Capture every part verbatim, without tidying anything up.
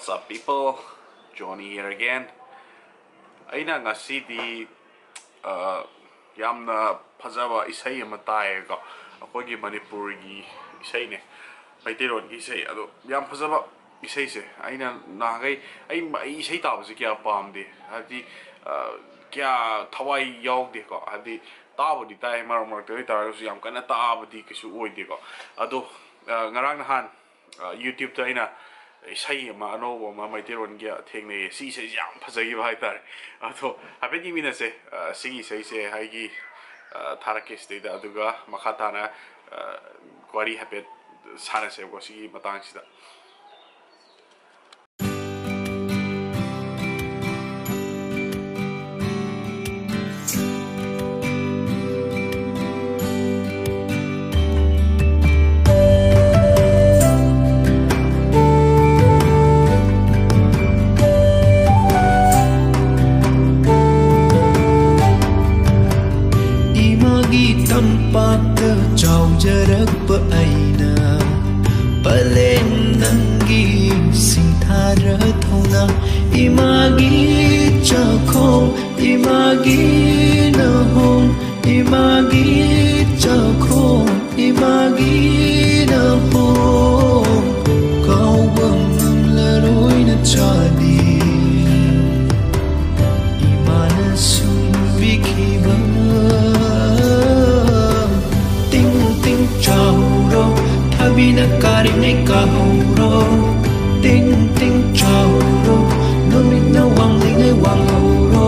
What's up, people? Johnny here again. ꯑꯩꯅ ꯉꯁꯤꯗꯤ ꯑ, ꯌꯥꯝꯅ ꯐꯖꯕ ꯏꯁꯩ ꯑꯃ ꯇꯥꯏꯌꯦꯀꯣ, ꯑꯩꯈꯣꯏꯒꯤ ꯃꯅꯤꯄꯨꯔꯒꯤ ꯏꯁꯩꯅꯦ, ꯃꯩꯇꯩꯂꯣꯟꯒꯤ ꯏꯁꯩ꯫ ꯑꯗꯣ ꯌꯥꯝ ꯐꯖꯕ ꯏꯁꯩꯁꯦ꯫ ꯑꯩꯅ ꯅꯍꯥꯟꯈꯩ, ꯑꯩ ꯑꯩ ꯏꯁꯩ ꯇꯥꯕꯁꯦ ꯀꯌꯥ ꯄꯥꯝꯗꯦ, ꯍꯥꯏꯕꯗꯤ ꯑ, ꯀꯌꯥ ꯊꯋꯥꯏ ꯌꯥꯎꯗꯦꯀꯣ, ꯍꯥꯏꯕꯗꯤ ꯇꯥꯕꯨꯗꯤ ꯇꯥꯏ ꯃꯔꯛ ꯃꯔꯛꯇ, ꯑꯗꯨ ꯑꯣꯏ ꯇꯥꯔꯒꯁꯨ ꯌꯥꯝ ꯀꯟꯅ ꯇꯥꯕꯗꯤ ꯀꯩꯁꯨ ꯑꯣꯏꯗꯦꯀꯣ꯫ ꯑꯗꯣ ꯑ, ꯉꯔꯥꯡ ꯅꯍꯥꯟ ꯑ, YouTube-ꯇ ꯑꯩꯅ ꯏꯁꯩ ꯑꯃ ꯑꯅꯧꯕ ꯑꯃ ꯃꯩꯇꯩꯂꯣꯟꯒꯤ ꯊꯦꯡꯅꯩꯌꯦ꯫ ꯁꯤ ꯏꯁꯩꯁꯦ ꯌꯥꯝ ꯐꯖꯈꯤꯕ ꯍꯥꯏꯇꯥꯔꯦ꯫ ꯑꯗꯣ ꯍꯥꯏꯐꯦꯠ ꯌꯦꯡꯃꯤꯟꯅꯁꯦ꯫ ꯑ, ꯁꯤꯒꯤ ꯏꯁꯩꯁꯦ ꯑꯩꯒꯤ, ꯑ, ꯊꯥꯔꯛꯀꯦ ꯁꯤꯗꯩꯗ, ꯑꯗꯨꯒ ꯃꯈꯥ ꯇꯥꯅ, ꯑ, ꯋꯥꯔꯤ ꯍꯥꯏꯐꯦꯠ ꯁꯥꯟꯅꯁꯦꯕꯀꯣ ꯁꯤꯒꯤ ꯃꯇꯥꯡꯁꯤꯗ꯫ ꯏꯃꯥꯒꯤ ꯇꯝꯄꯥꯛꯇ ꯆꯥꯎꯖꯔꯛꯄ ꯑꯩꯅ, ꯄꯂꯦꯝ ꯅꯪꯒꯤ ꯁꯤꯡꯊꯥꯔ ꯊꯧꯅꯥ꯫ ꯏꯃꯥꯒꯤ ꯆꯥꯛꯈꯣꯡ, ꯏꯃꯥꯒꯤ ꯅꯍꯣꯡ, ꯏꯃꯥꯒꯤ ꯆꯥꯛꯈꯣꯡ, ꯏꯃꯥꯒꯤ ꯅꯍꯣꯡ, ꯀꯥꯎꯕ ꯉꯝꯂꯔꯣꯏ ꯅꯆꯥꯗꯤ꯫ ꯏꯃꯥꯅ ꯁꯨꯝꯕꯤꯈꯤꯕ꯫ ꯇꯤꯡ ꯇꯤꯡ ꯆꯥꯎꯔꯣ, ꯊꯕꯤꯅ ꯀꯥꯔꯤꯉꯩ ꯀꯥꯍꯧꯔꯣ꯫ ꯇꯤꯡ ꯇꯤꯡ ꯆꯥꯎꯔꯣ, ꯅꯨꯃꯤꯠꯅ ꯋꯥꯡꯂꯤꯉꯩ ꯋꯥꯡꯍꯧꯔꯣ꯫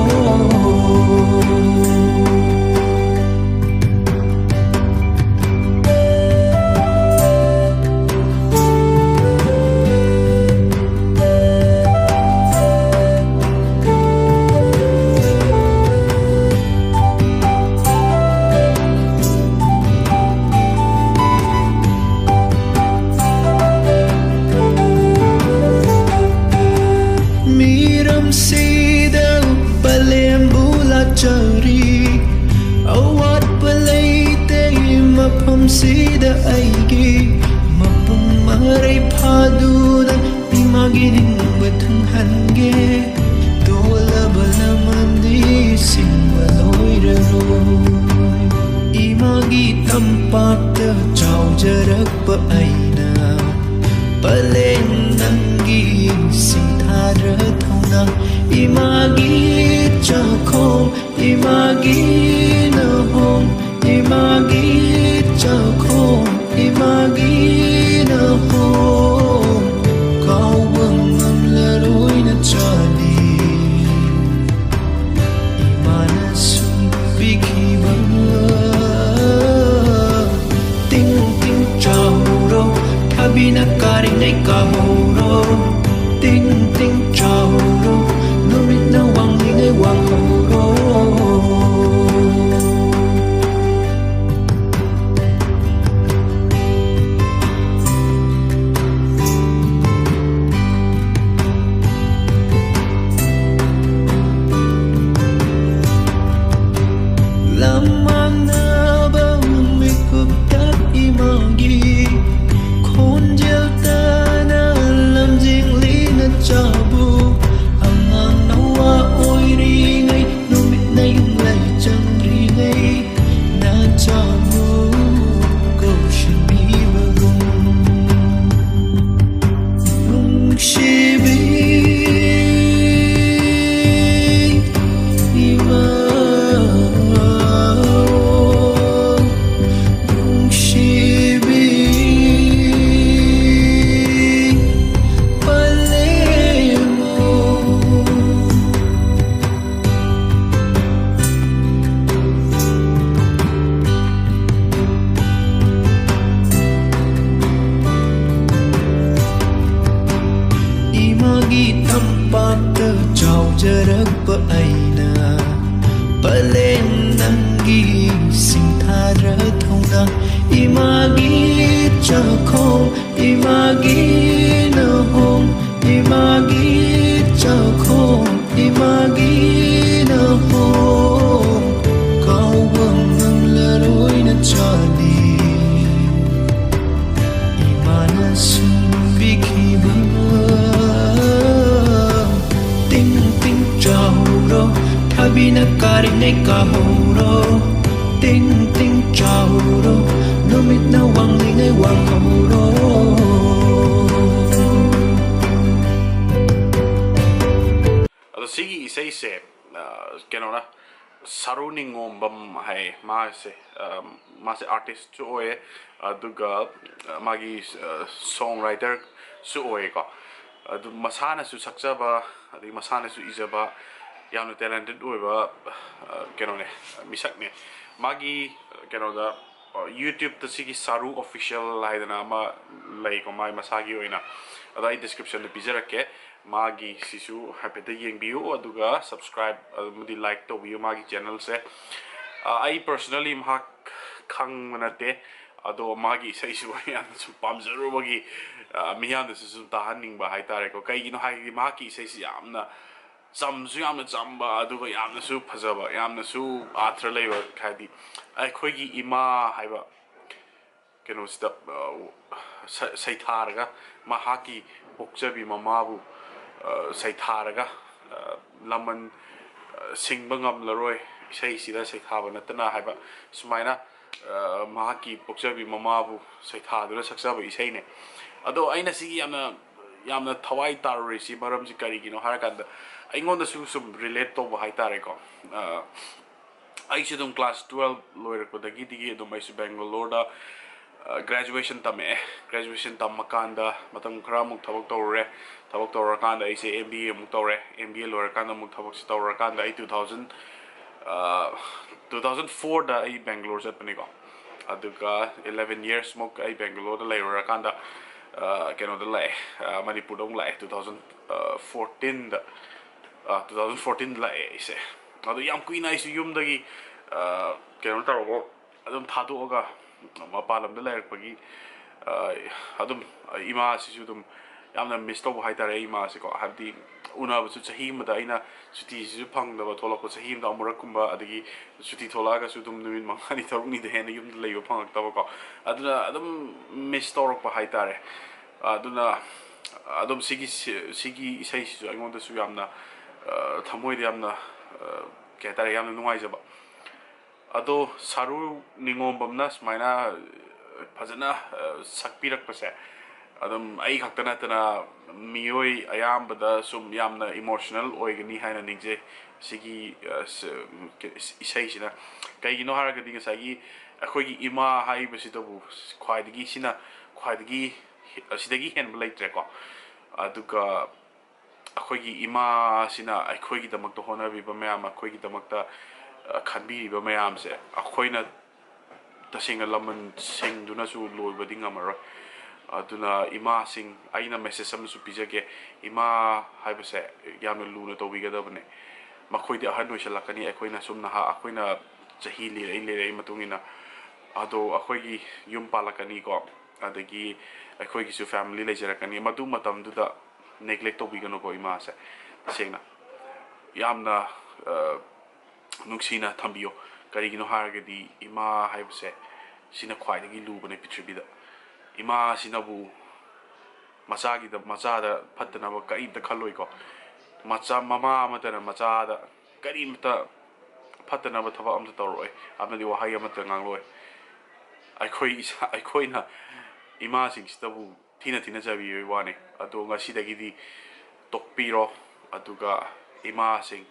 ꯃꯤꯔꯝꯁꯤꯗ ꯄꯂꯦꯝꯕꯨ ꯂꯥꯠꯆꯔꯤ, ꯑꯋꯥꯠꯄ ꯂꯩꯇꯦ ꯃꯐꯝꯁꯤꯗ ꯑꯩꯒꯤ꯫ ꯃꯄꯨꯡ ꯃꯔꯩ ꯐꯥꯗꯨꯅ ꯏꯃꯥ ꯃꯥꯒꯤ ꯅꯤꯡꯕ ꯊꯨꯡꯍꯟꯒꯦ꯫ ꯇꯣꯜꯂꯕ ꯂꯃꯟꯗꯤ ꯁꯤꯡꯕ ꯂꯣꯏꯔꯔꯣꯏ꯫ ꯏꯃꯥꯒꯤ ꯇꯝꯄꯥꯛꯇ ꯆꯥꯎꯖꯔꯛꯄ ꯑꯩꯅ, ꯄꯂꯦꯝ ꯅꯪꯒꯤ ꯁꯤꯡꯊꯥꯔ ꯊꯧꯅꯥ꯫ ꯏꯃꯥꯒꯤ ꯆꯥꯛꯈꯣꯝ, ꯏꯃꯥꯒꯤ ꯅꯍꯣꯝ, ꯏꯃꯥꯒꯤ ꯆꯥꯛꯈꯣꯝ, ꯏꯃꯥꯒꯤ ꯅꯍꯣꯝ, ꯀꯥꯎꯕ ꯉꯝꯂꯔꯣꯏ ꯅꯆꯥꯗꯤ꯫ ꯏꯃꯥꯅ ꯁꯨꯝ ꯄꯤꯈꯤꯕ ꯇꯤꯡ ꯇꯤꯡ ꯆꯥꯍꯧꯔꯣ, ꯊꯕꯤꯅ ꯀꯥꯔꯤꯉꯩ ꯀꯥꯍꯧꯔꯣ꯫ ꯇꯤꯡ ꯇꯤꯡ ꯆꯥꯍꯧꯔꯣ, ꯅꯨꯃꯤꯠꯅ ꯋꯥꯡꯂꯤꯉꯩ ꯋꯥꯡꯍꯧꯔꯣ꯫ ꯂꯝꯃꯥꯡꯅꯕ ꯃꯤꯀꯨꯞꯇ ꯏꯃꯥꯒꯤ ꯈꯣꯟꯖꯦꯜ ꯇꯥꯅ ꯂꯝꯖꯤꯡꯂꯤ ꯅꯆꯥꯕꯨ꯫ ꯑꯉꯥꯡ ꯅꯋꯥ ꯑꯣꯏꯔꯤꯉꯩ, ꯅꯨꯃꯤꯠꯅ ꯌꯨꯝꯂꯩ ꯆꯪꯗ꯭ꯔꯤꯉꯩ, ꯅꯆꯥꯕꯨ ꯀꯧꯁꯤꯟꯕꯤꯕꯒꯨꯝ꯫ ꯅꯨꯡꯁꯤꯕꯤ ꯏꯃꯥ, ꯅꯨꯡꯁꯤꯕꯤ ꯄꯂꯦꯝ꯫ ꯏꯃꯥꯒꯤ ꯇꯝꯄꯥꯛꯇ ꯆꯥꯎꯖꯔꯛꯄ ꯑꯩꯅ, ꯄꯂꯦꯝ ꯅꯪꯒꯤ ꯁꯤꯡꯊꯥꯔ ꯊꯧꯅꯥ꯫ ꯏꯃꯥꯒꯤ ꯆꯥꯛꯈꯣꯝ, ꯏꯃꯥꯒꯤ ꯅꯍꯣꯝ, ꯏꯃꯥꯒꯤ ꯆꯥꯛꯈꯣꯝ, ꯏꯃꯥꯒꯤ ꯅꯍꯣꯝ, ꯀꯥꯎꯕ ꯉꯝꯂꯔꯣꯏ ꯅꯆꯥꯗꯤ꯫ ꯏꯃꯥꯅ ꯁꯨꯝ ꯄꯤꯈꯤꯕ ꯅ ꯀꯥꯔꯤꯉꯩ ꯀꯥꯍꯧꯔꯣ, ꯇꯤꯡ ꯇꯤꯡ ꯆꯥꯍꯧꯔꯣ, ꯅꯨꯃꯤꯠꯅ ꯋꯥꯡꯂꯤꯉꯩ ꯋꯥꯡꯍꯧꯔꯣ꯫ ꯑꯗꯣ ꯁꯤꯒꯤ ꯏꯁꯩꯁꯦ, ꯑ, ꯀꯩꯅꯣꯅ, ꯁꯥꯔꯨ ꯅꯤꯡꯉꯣꯝꯕꯝ ꯍꯥꯏ, ꯃꯥꯁꯦ, ꯑ, ꯃꯥꯁꯦ ꯑꯥꯔꯇꯤꯁꯁꯨ ꯑꯣꯏꯌꯦ, ꯑꯗꯨꯒ, ꯑ, ꯃꯥꯒꯤ, ꯑ, ꯁꯣꯡ ꯔꯥꯏꯇꯔꯁꯨ ꯑꯣꯏꯌꯦꯀꯣ꯫ ꯑꯗꯨ ꯃꯁꯥꯅꯁꯨ ꯁꯛꯆꯕ, ꯑꯗꯒꯤ ꯃꯁꯥꯅꯁꯨ ꯏꯖꯕ, ꯌꯥꯝꯅ ꯇꯦꯂꯦꯟꯇꯦꯠ ꯑꯣꯏꯕ, ꯑ, ꯀꯩꯅꯣꯅꯦ, ꯃꯤꯁꯛꯅꯦ꯫ ꯃꯥꯒꯤ, ꯑ, ꯀꯩꯅꯣꯗ, ꯑ, YouTube-ꯇ ꯁꯤꯒꯤ ꯁꯥꯔꯨ ꯑꯣꯐꯤꯁꯤꯌꯦꯜ ꯍꯥꯏꯗꯅ ꯑꯃ ꯂꯩꯀꯣ, ꯃꯥꯒꯤ ꯃꯁꯥꯒꯤ ꯑꯣꯏꯅ꯫ ꯑꯗꯣ ꯑꯩ ꯗꯤꯁꯀ꯭ꯔꯤꯞꯁꯟꯗ ꯄꯤꯖꯔꯛꯀꯦ꯫ ꯃꯥꯒꯤ ꯁꯤꯁꯨ ꯍꯥꯏꯐꯦꯠꯇ ꯌꯦꯡꯕꯤꯌꯨ, ꯑꯗꯨꯒ ꯁꯕꯁꯀ꯭ꯔꯥꯏꯕ ꯑꯃꯗꯤ ꯂꯥꯏꯛ ꯇꯧꯕꯤꯌꯨ ꯃꯥꯒꯤ ꯆꯦꯅꯦꯜꯁꯦ꯫ ꯑ, ꯑꯩ ꯄꯔꯁꯅꯦꯜꯂꯤ ꯃꯍꯥꯛ ꯈꯪꯕ ꯅꯠꯇꯦ, ꯑꯗꯣ ꯃꯥꯒꯤ ꯏꯁꯩꯁꯨ ꯑꯩ ꯌꯥꯝꯅ ꯁꯨꯝ ꯄꯥꯝꯖꯔꯨꯕꯒꯤ, ꯑ, ꯃꯤꯌꯥꯝꯗꯁꯨ ꯁꯨꯝ ꯇꯥꯍꯟꯅꯤꯡꯕ ꯍꯥꯏꯇꯥꯔꯦꯀꯣ꯫ ꯀꯩꯒꯤꯅꯣ ꯍꯥꯏꯔꯗꯤ ꯃꯍꯥꯛꯀꯤ ꯏꯁꯩꯁꯤ ꯌꯥꯝꯅ ꯆꯝꯁꯨ ꯌꯥꯝꯅ ꯆꯝꯕ, ꯑꯗꯨꯒ ꯌꯥꯝꯅꯁꯨ ꯐꯖꯕ, ꯌꯥꯝꯅꯁꯨ ꯑꯥꯔꯊ ꯂꯩꯕ, ꯍꯥꯏꯗꯤ ꯑꯩꯈꯣꯏꯒꯤ ꯏꯃꯥ ꯍꯥꯏꯕ ꯀꯩꯅꯣꯁꯤꯗ, ꯑ, ꯁ-, ꯁꯩꯊꯥꯔꯒ ꯃꯍꯥꯛꯀꯤ ꯄꯣꯛꯆꯕꯤ ꯃꯃꯥꯕꯨ, ꯑ, ꯁꯩꯊꯥꯔꯒ, ꯑ, ꯂꯃꯟ, ꯑ, ꯁꯤꯡꯕ ꯉꯝꯂꯔꯣꯏ ꯏꯁꯩꯁꯤꯗ ꯁꯩꯊꯥꯕ ꯅꯠꯇꯅ ꯍꯥꯏꯕ ꯁꯨꯃꯥꯏꯅ, ꯑ, ꯃꯍꯥꯛꯀꯤ ꯄꯣꯛꯆꯕꯤ ꯃꯃꯥꯕꯨ ꯁꯩꯊꯥꯗꯨꯅ ꯁꯛꯆꯕ ꯏꯁꯩꯅꯦ꯫ ꯑꯗꯣ ꯑꯩꯅ ꯁꯤꯒꯤ ꯌꯥꯝꯅ, ꯌꯥꯝꯅ ꯊꯋꯥꯏ ꯇꯥꯔꯨꯔꯤꯁꯤ ꯃꯔꯝꯁꯤ ꯀꯔꯤꯒꯤꯅꯣ ꯍꯥꯏꯔꯀꯥꯟꯗ ꯑꯩꯉꯣꯟꯗꯁꯨ ꯁꯨꯝ ꯔꯤꯂꯦꯠ ꯇꯧꯕ ꯍꯥꯏꯇꯥꯔꯦꯀꯣ꯫ ꯑ, ꯑꯩꯁꯨ ꯑꯗꯨꯝ ꯀ꯭ꯂꯥꯁ ꯇꯨꯋꯦꯜꯕ ꯂꯣꯏꯔꯛꯄꯗꯒꯤꯗꯤ ꯑꯗꯨꯝ ꯑꯩꯁꯨ ꯕꯦꯡꯒꯂꯣꯔꯗ, ꯑ, ꯒ꯭ꯔꯦꯖꯨꯋꯦꯁꯟ ꯇꯝꯃꯛꯑꯦ꯫ ꯒ꯭ꯔꯦꯖꯨꯋꯦꯁꯟ ꯇꯝꯃꯀꯥꯟꯗ ꯃꯇꯝ ꯈꯔ ꯑꯃꯨꯛ ꯊꯕꯛ ꯇꯧꯔꯨꯔꯦ꯫ ꯊꯕꯛ ꯇꯧꯔꯀꯥꯟꯗ ꯑꯩꯁꯦ ꯑꯦꯝ ꯕꯤ ꯑꯦ ꯑꯃꯨꯛ ꯇꯧꯔꯦ꯫ ꯑꯦꯝ ꯕꯤ ꯑꯦ ꯂꯣꯏꯔꯀꯥꯟꯗ ꯑꯃꯨꯛ ꯊꯕꯛꯁꯦ ꯇꯧꯔꯀꯥꯟꯗ ꯑꯩ ꯇꯨ ꯊꯥꯎꯖꯟ, ꯑ, ꯇꯨ ꯊꯥꯎꯖꯟ ꯐꯣꯔꯗ ꯑꯩ ꯕꯦꯡꯒꯂꯣꯔ ꯆꯠꯄꯅꯤꯀꯣ꯫ ꯑꯗꯨꯒ ꯏꯂꯦꯚꯦꯟ ꯌꯔꯁꯃꯨꯛ ꯑꯩ ꯕꯦꯡꯒꯂꯣꯔꯗ ꯂꯩꯔꯨꯔꯀꯥꯟꯗ, ꯑ, ꯀꯩꯅꯣꯗ ꯂꯥꯛꯑꯦ, ꯑ, ꯃꯅꯤꯄꯨꯔꯗ ꯑꯃꯨꯛ ꯂꯥꯛꯑꯦ, ꯇꯨ ꯊꯥꯎꯖꯟ ꯐꯣꯔꯇꯤꯟꯗ꯫ ꯑ, ꯇꯨ ꯊꯥꯎꯖꯟ ꯐꯣꯔꯇꯤꯟꯗ ꯂꯥꯛꯑꯦ ꯑꯩꯁꯦ꯫ ꯑꯗꯨ ꯌꯥꯝ ꯀꯨꯏꯅ ꯑꯩꯁꯨ ꯌꯨꯝꯗꯒꯤ, ꯑ, ꯀꯩꯅꯣ ꯇꯧꯔꯒ ꯑꯗꯨꯝ ꯊꯥꯗꯣꯛꯑꯒ ꯃꯄꯥꯟ ꯂꯝꯗ ꯂꯩꯔꯛꯄꯒꯤ, ꯑ, ꯑꯗꯨꯝ ꯏꯃꯥꯁꯤꯁꯨ ꯑꯗꯨꯝ ꯌꯥꯝꯅ ꯃꯤꯁ ꯇꯧꯕ ꯍꯥꯏꯇꯥꯔꯦ ꯑꯩ ꯏꯃꯥꯁꯦꯀꯣ꯫ ꯍꯥꯏꯕꯗꯤ ꯎꯅꯕꯁꯨ ꯆꯍꯤ ꯑꯃꯗ ꯑꯩꯅ ꯁꯨꯇꯤꯁꯤꯁꯨ ꯐꯪꯗꯕ, ꯊꯣꯛꯂꯛꯄ ꯆꯍꯤ ꯑꯃꯗ ꯑꯃꯨꯔꯛꯀꯨꯝꯕ, ꯑꯗꯒꯤ ꯁꯨꯇꯤ ꯊꯣꯛꯂꯛꯑꯒꯁꯨ ꯑꯗꯨꯝ ꯅꯨꯃꯤꯠ ꯃꯉꯥꯅꯤ ꯇꯔꯨꯛꯅꯤꯗ ꯍꯦꯟꯅ ꯌꯨꯝꯗ ꯂꯩꯕ ꯐꯪꯉꯛꯇꯕꯀꯣ꯫ ꯑꯗꯨꯅ ꯑꯗꯨꯝ ꯃꯤꯁ ꯇꯧꯔꯛꯄ ꯍꯥꯏꯇꯥꯔꯦ꯫ ꯑꯗꯨꯅ ꯑꯗꯨꯝ ꯁꯤꯒꯤ, ꯁꯤꯒꯤ ꯏꯁꯩꯁꯤꯁꯨ ꯑꯩꯉꯣꯟꯗꯁꯨ ꯌꯥꯝꯅ, ꯑ, ꯊꯃꯣꯏꯗ ꯌꯥꯝꯅ, ꯑ, ꯀꯩ ꯍꯥꯏꯇꯥꯔꯦ, ꯌꯥꯝꯅ ꯅꯨꯡꯉꯥꯏꯖꯕ꯫ ꯑꯗꯣ ꯁꯥꯔꯨ ꯅꯤꯉꯣꯝꯕꯝꯅ ꯁꯨꯃꯥꯏꯅ, ꯑ, ꯐꯖꯅ, ꯑ, ꯁꯛꯄꯤꯔꯛꯄꯁꯦ, ꯑꯗꯨꯝ ꯑꯩ ꯈꯛꯇ ꯅꯠꯇꯅ ꯃꯤꯑꯣꯏ ꯑꯌꯥꯝꯕꯗ ꯁꯨꯝ ꯌꯥꯝꯅ emotional ꯑꯣꯏꯒꯅꯤ ꯍꯥꯏꯅ ꯅꯤꯡꯖꯩ ꯁꯤꯒꯤ, ꯑ, ꯁ-, ꯏꯁꯩꯁꯤꯅ꯫ ꯀꯩꯒꯤꯅꯣ ꯍꯥꯏꯔꯒꯗꯤ ꯉꯁꯥꯏꯒꯤ ꯑꯩꯈꯣꯏꯒꯤ ꯏꯃꯥ ꯍꯥꯏꯕꯁꯤꯗꯕꯨ ꯈ꯭ꯋꯥꯏꯗꯒꯤ, ꯁꯤꯅ ꯈ꯭ꯋꯥꯏꯗꯒꯤ, ꯑꯁꯤꯗꯒꯤ ꯍꯦꯟꯕ ꯂꯩꯇ꯭ꯔꯦꯀꯣ꯫ ꯑꯗꯨꯒ ꯑꯩꯈꯣꯏꯒꯤ ꯏꯃꯥꯁꯤꯅ ꯑꯩꯈꯣꯏꯒꯤꯗꯃꯛꯇ ꯍꯣꯠꯅꯕꯤꯕ ꯃꯌꯥꯝ, ꯑꯩꯈꯣꯏꯒꯤꯗꯃꯛꯇ, ꯑ, ꯈꯟꯕꯤꯔꯤꯕ ꯃꯌꯥꯝꯁꯦ ꯑꯩꯈꯣꯏꯅ ꯇꯁꯦꯡꯅ ꯂꯃꯟ ꯁꯤꯡꯗꯨꯅꯁꯨ ꯂꯣꯏꯕꯗꯤ ꯉꯝꯃꯔꯣꯏ꯫ ꯑꯗꯨꯅ ꯏꯃꯥꯁꯤꯡ, ꯑꯩꯅ message ꯑꯃꯁꯨ ꯄꯤꯖꯒꯦ, ꯏꯃꯥ ꯍꯥꯏꯕꯁꯦ ꯌꯥꯝꯅ ꯂꯨꯅ ꯇꯧꯕꯤꯒꯗꯕꯅꯦ꯫ ꯃꯈꯣꯏꯗꯤ ꯑꯍꯟ ꯑꯣꯏꯁꯜꯂꯛꯀꯅꯤ, ꯑꯩꯈꯣꯏꯅ ꯁꯨꯝ ꯅꯍꯥ, ꯑꯩꯈꯣꯏꯅ ꯆꯍꯤ ꯂꯤꯔꯛꯏ ꯂꯤꯔꯛꯏ ꯃꯇꯨꯡ ꯏꯟꯅ꯫ ꯑꯗꯣ ꯑꯩꯈꯣꯏꯒꯤ ꯌꯨꯝ ꯄꯥꯜꯂꯛꯀꯅꯤꯀꯣ, ꯑꯗꯒꯤ ꯑꯩꯈꯣꯏꯒꯤꯁꯨ family ꯂꯩꯖꯔꯛꯀꯅꯤ꯫ ꯃꯗꯨ ꯃꯇꯝꯗꯨꯗ neglect ꯇꯧꯕꯤꯒꯅꯨꯀꯣ ꯏꯃꯥꯁꯦ꯫ ꯇꯁꯦꯡꯅ ꯌꯥꯝꯅ, ꯑ, ꯅꯨꯡꯁꯤꯅ ꯊꯝꯕꯤꯌꯣ꯫ ꯀꯔꯤꯒꯤꯅꯣ ꯍꯥꯏꯔꯒꯗꯤ ꯏꯃꯥ ꯍꯥꯏꯕꯁꯦ ꯁꯤꯅ ꯈ꯭ꯋꯥꯏꯗꯒꯤ ꯂꯨꯕꯅꯦ ꯄ꯭ꯔꯤꯊꯤꯕꯤꯗ꯫ ꯏꯃꯥꯁꯤꯅꯕꯨ ꯃꯆꯥꯒꯤꯗ-, ꯃꯆꯥꯗ ꯐꯠꯇꯅꯕ ꯀꯔꯤꯝꯇ ꯈꯜꯂꯣꯏꯀꯣ꯫ ꯃꯆꯥ, ꯃꯃꯥ ꯑꯃꯠꯇꯅ ꯃꯆꯥꯗ ꯀꯔꯤꯝꯇ ꯐꯠꯇꯅꯕ ꯊꯕꯛ ꯑꯃꯠꯇ ꯇꯧꯔꯛꯑꯣꯏ, ꯑꯃꯗꯤ ꯋꯥꯍꯩ ꯑꯃꯠꯇ ꯉꯥꯡꯂꯛꯑꯣꯏ꯫ ꯑꯩꯈꯣꯏ ꯏꯁꯥ, ꯑꯩꯈꯣꯏꯅ ꯏꯃꯥꯁꯤꯡꯁꯤꯗꯕꯨ ꯊꯤꯅ ꯊꯤꯅ ꯆꯩꯕꯤꯕꯒꯤ ꯋꯥꯅꯤ꯫ ꯑꯗꯣ ꯉꯁꯤꯗꯒꯤꯗꯤ ꯇꯣꯛꯄꯤꯔꯣ꯫ ꯑꯗꯨꯒ ꯏꯃꯥꯁꯤꯡ,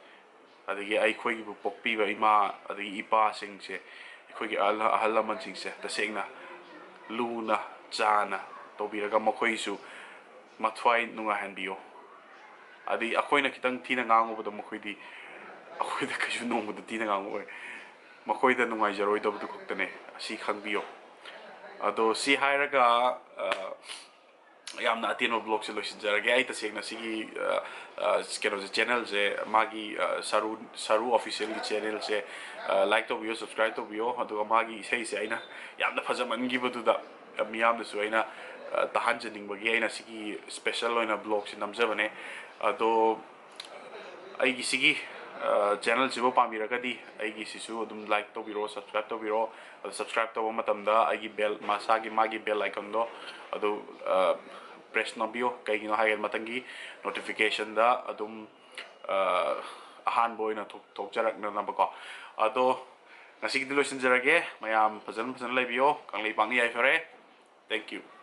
ꯑꯗꯒꯤ ꯑꯩꯈꯣꯏꯒꯤꯕꯨ ꯄꯣꯛꯄꯤꯕ ꯏꯃꯥ, ꯑꯗꯒꯤ ꯏꯄꯥꯁꯤꯡꯁꯦ, ꯑꯩꯈꯣꯏꯒꯤ ꯑꯍꯜ, ꯑꯍꯜ ꯂꯃꯟꯁꯤꯡꯁꯦ ꯇꯁꯦꯡꯅ ꯂꯨꯅ ꯆꯥꯅ ꯇꯧꯕꯤꯔꯒ ꯃꯈꯣꯏꯁꯨ ꯃꯊ꯭ꯋꯥꯏ ꯅꯨꯡꯉꯥꯏꯍꯟꯕꯤꯌꯣ꯫ ꯑꯗꯩ ꯑꯩꯈꯣꯏꯅ ꯈꯤꯇꯪ ꯊꯤꯅ ꯉꯥꯡꯉꯨꯕꯗ ꯃꯈꯣꯏꯗꯤ ꯑꯩꯈꯣꯏꯗ ꯀꯩꯁꯨ ꯅꯣꯡꯃꯗ ꯊꯤꯅ ꯉꯥꯡꯉꯛꯑꯣꯏ꯫ ꯃꯈꯣꯏꯗ ꯅꯨꯡꯉꯥꯏꯖꯔꯣꯏꯗꯕꯗꯨ ꯈꯛꯇꯅꯦ, ꯑꯁꯤ ꯈꯪꯕꯤꯌꯣ꯫ ꯑꯗꯣ ꯁꯤ ꯍꯥꯏꯔꯒ, ꯑ, ꯌꯥꯝꯅ ꯑꯇꯦꯟꯕ vlogꯁꯦ ꯂꯣꯏꯁꯤꯟꯖꯔꯒꯦ꯫ ꯑꯩ ꯇꯁꯦꯡꯅ ꯁꯤꯒꯤ, ꯑ, ꯑ, ꯀꯩꯅꯣꯁꯦ, channelꯁꯦ, ꯃꯥꯒꯤ, ꯑ, ꯁꯔꯨ, ꯁꯔꯨ Officialꯒꯤ channelꯁꯦ, ꯑ, like ꯇꯧꯕꯤꯌꯣ, subscribe ꯇꯧꯕꯤꯌꯣ꯫ ꯑꯗꯨꯒ ꯃꯥꯒꯤ ꯏꯁꯩꯁꯦ ꯑꯩꯅ ꯌꯥꯝꯅ ꯐꯖꯃꯟꯈꯤꯕꯗꯨꯗ, ꯑ, ꯃꯤꯌꯥꯝꯗꯁꯨ ꯑꯩꯅ, ꯑ, ꯇꯥꯍꯟꯖꯅꯤꯡꯕꯒꯤ ꯑꯩꯅ ꯁꯤꯒꯤ special ꯑꯣꯏꯅ vlogꯁꯦ ꯅꯝꯖꯕꯅꯦ꯫ ꯑꯗꯣ ꯑꯩꯒꯤ ꯁꯤꯒꯤ, ꯑ, channelꯁꯤꯕꯨ ꯄꯥꯝꯕꯤꯔꯒꯗꯤ ꯑꯩꯒꯤꯁꯤꯁꯨ ꯑꯗꯨꯝ like ꯇꯧꯕꯤꯔꯣ, subscribe ꯇꯧꯕꯤꯔꯣ꯫ ꯑꯗꯣ subscribe ꯇꯧꯕ ꯃꯇꯝꯗ ꯑꯩꯒꯤ bell, ꯃꯁꯥꯒꯤ ꯃꯥꯒꯤ bell iconꯗꯣ ꯑꯗꯨ, ꯑ, press ꯅꯝꯕꯤꯌꯣ꯫ ꯀꯩꯒꯤꯅꯣ ꯍꯥꯏꯔꯒꯗꯤ ꯃꯊꯪꯒꯤ notificationꯗ ꯑꯗꯨꯝ, ꯑ, ꯑꯍꯥꯟꯕ ꯑꯣꯏꯅ ꯊꯣꯛ- ꯊꯣꯛꯆꯔꯛꯅꯅꯕꯀꯣ꯫ ꯑꯗꯣ ꯉꯁꯤꯒꯤꯗꯤ ꯂꯣꯏꯁꯤꯟꯖꯔꯒꯦ꯫ ꯃꯌꯥꯝ ꯐꯖꯅ ꯐꯖꯅ ꯂꯩꯕꯤꯌꯣ꯫ ꯀꯪꯂꯩꯄꯥꯛꯅ ꯌꯥꯏꯐꯔꯦ꯫ Thank you꯫